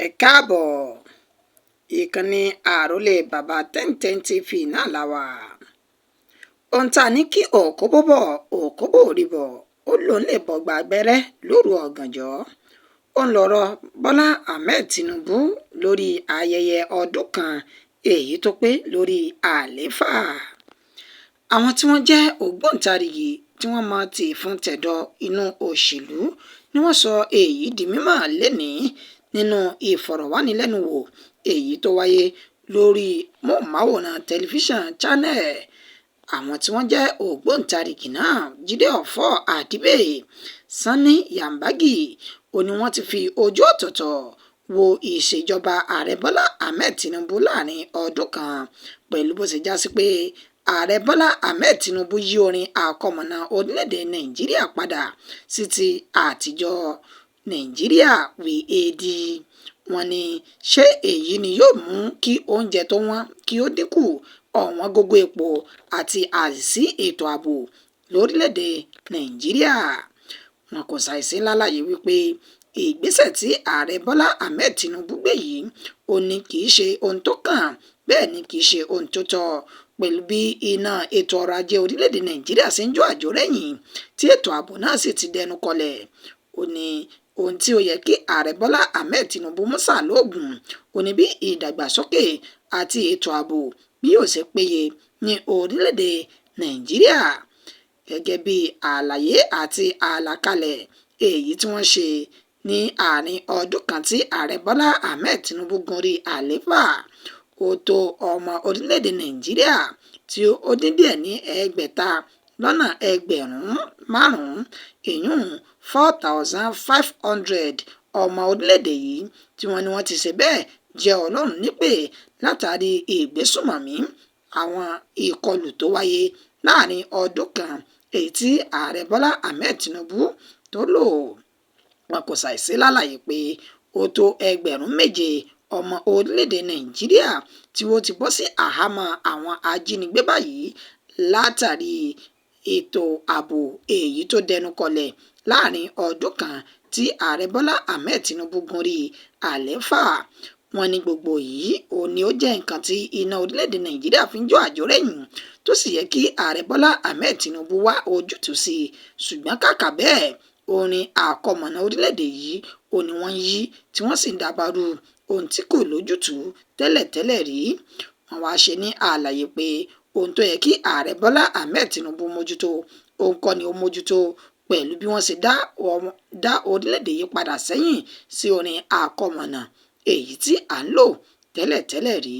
Ẹ káàbọ̀, ìkànnì àròlé baba 1010 TV náà la wà. Ohun tá a ní kí òkóbó bọ̀, òkóbó ò rí bọ̀, ó lóun lè bọgbà abẹ́rẹ́ lóru ọ̀gànjọ́. Ó ń lọ́rọ̀ Bọ́lá Ahmed Tinubu lórí ayẹyẹ ọdún kan èyí tó pé lórí àlééfà. Àwọn tí wọ́n jẹ́ ògbóǹtarìgì tí wọ́n mọ tìfun tẹ̀dọ̀ inú òṣèlú ni wọ́n sọ èyí di mímọ̀ lẹ́nìí nínú ìfọ̀rọ̀wánilẹ́nuwò èyí tó wáyé lórí móhùnmáwòrán tẹlifíṣàn Channel. Àwọn tí wọ́n jẹ́ ògbóǹtarìgì náà, Jíde Ọ̀fọ̀ Àdìbẹ́, Sanni Yambagi, ó ní wọ́n ti fi ojú ọ̀tọ̀ọ̀tọ̀ wo ìṣèjọba ààrẹ Bọ́lá Ahmed Tinubu láàrin ọdún kan, pẹ̀lú bó ṣe já sí pé ààrẹ Bọ́lá Ahmed Tinubu yí orin àkọmọ̀nà orílẹ̀-èdè Nàìjíríà padà sí ti àtijọ́ Nàìjíríà We AD. Wọ́n ní ṣé èyí ni yóò mú kí oúnjẹ tó wọ́n kí ó dínkù, ọ̀wọ́n gógó epo àti àìsí ètò ààbò lórílẹ̀-èdè Nàìjíríà? Wọn kò ṣàìṣe lálàyé wípé ìgbésẹ̀ tí ààrẹ Bọ́lá Ahmed Tinubu gbé yìí, ó ní kì í ṣe ohun tó kàn, bẹ́ẹ̀ ni kì í ṣe ohun tó tọ́, pẹ̀lú bí iná ètò ọrọ̀ ajé orílẹ̀-èdè Nàìjíríà ṣe ń jó àjórẹ̀yìn tí ètò ààbò náà sì ti dẹnu kọlẹ̀. Ó ní ohun tí ó yẹ kí ààrẹ Bọ́lá Ahmed Tinubu mú ṣàlóògùn, ó ní bí ìdàgbàsókè àti ètò ààbò bí yóò ṣe péye ní orílẹ̀-èdè Nàìjíríà, gẹ́gẹ́ bí àlàyé àti àlàkalẹ̀ èyí tí wọ́n ṣe ní àárín ọdún kan tí ààrẹ Bọ́lá Ahmed Tinubu gorí àlééfà. Ó tó ọmọ orílẹ̀-èdè Nàìjíríà tí ó dín díẹ̀ ní 5,600, ìyún 4,500 ọmọ orílẹ̀-èdè yìí tí wọ́n ní wọ́n ti ṣe bẹ́ẹ̀ jẹ́ Ọlọ́run nípè látàrí ìgbésùnmọ̀mí, àwọn ìkọlù tó wáyé láàrin ọdún kan èyí tí ààrẹ Bọ́lá Ahmed Tinubu tó lò. Wọn kò ṣàìṣe lálàyé pé ó tó 7,000 ọmọ orílẹ̀-èdè Nàìjíríà tí ó ti bọ́ sí àhámọ́ àwọn ajínigbé báyìí látàrí ètò ààbò èyí tó dẹnu kọlẹ̀ láàrin ọdún kan tí ààrẹ Bọ́lá Ahmed Tinubu gorí àlééfà. Wọ́n ní gbogbo yìí ò ní ó jẹ́ nǹkan tí iná orílẹ̀-èdè Nàìjíríà fi ń jó àjórẹ̀yìn, tó sì yẹ kí ààrẹ Bọ́lá Ahmed Tinubu wá ojútùú sí i, ṣùgbọ́n kàkà bẹ́ẹ̀, orin àkọmọ̀nà orílẹ̀-èdè yìí ò ní wọ́n ń yí tí wọ́n sì ń dabarú ohun tí kò lójútùú tẹ́lẹ̀tẹ́lẹ̀ rí. Wọ́n wáá ṣe ní àlàyé pé ohun tó yẹ kí ààrẹ Bọ́lá Ahmed Tinubu mójútó, òun kọ́ ni ó mójútó, pẹ̀lú bí wọ́n ṣe dá orílẹ̀-èdè yìí padà sẹ́yìn sí orin àkọmọ̀nà èyí tí à ń lò tẹ́lẹ̀tẹ́lẹ̀ rí.